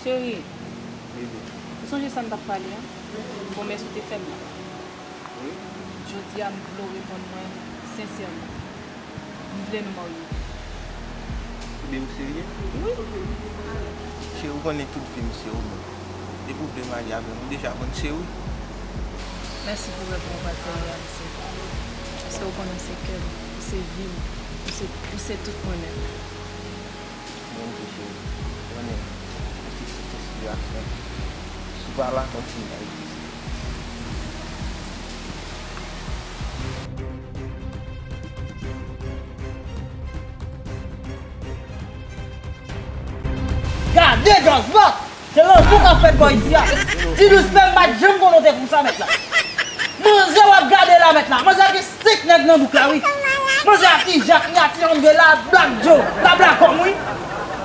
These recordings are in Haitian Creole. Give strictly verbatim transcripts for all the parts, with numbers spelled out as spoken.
Cheri, ou sonje sa n t ap pale a? Pwomès ou te fè m nan. Wi. Jodi a, m vle w reponn mwen sensèman. M vle nou marye. Ebyen, ou serye? Wi. Cheri, ou konnen tout vi m se ou menm. Depi ou vle marye avè m, ou deja konn se wi. Mèsi pou rèv mwen ou pral fè reyalize. Paske ou konnen ou se kè m, ou se vi m, ou se, ou se tout mwen menm. Bondye cheri, konnen ou se tout enspirasyon. Si w pa la, kòmsi m pa egziste. Gade Jòs Bòt! Se lanmou k ap fèt bò isi a. Ti Douz Pè m pa t janm konnen w te konsa mèt la. Manzè w ap gade la mèt la. Manzè gen senk nèg nan bouk la wi. Manzè a Ti Jak, li a Ti André, la Black Joe, la Black Homme wi.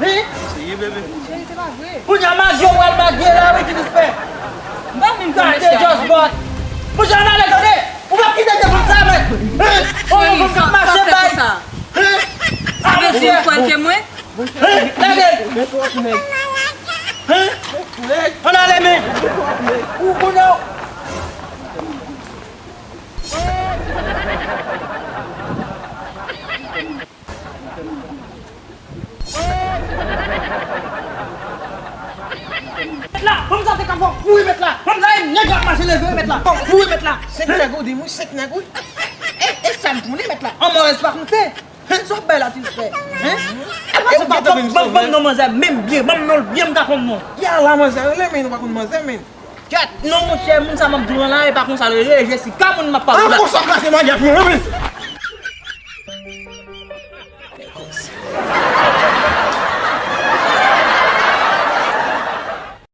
Hein? Seye bebe. Cheri, se pa vre. Kounye a magye w al magye la wi Ti Douz Pè. M pa menm konn mesye a. Gade Jòs Bòt. Monchè ann ale tande. Ou p ap kite defann sa mèt. Hein? Ou yon fanm k ap mache bay. Hein? Sa vle di ou kwè l ke mwen? Lage l! Hein? Ann ale men! Ou konnen w. Mèt la! Fanm sa te ka fè w kouri mèt la! Fanm sa e nèg ap mache leve mèt la! Fè w kouri mèt la! Senk nèg ou di m wi, senk nèg wi! E, e sa m tounen mèt la! Anmorèz pa konte! Hein, sa w bay la ti frè? Hein? E ou pa tann m sove? Ban m non manzè menm byen, ban m non l byen m ka konn non. Ya la manzè rele men nou pa konn manzè men. Kèt, non monchè, moun sa m ap di w lan la, e pa konsa l rele, Jessica moun m ap pale w la. An konsa w kraze manyak mwen wi men.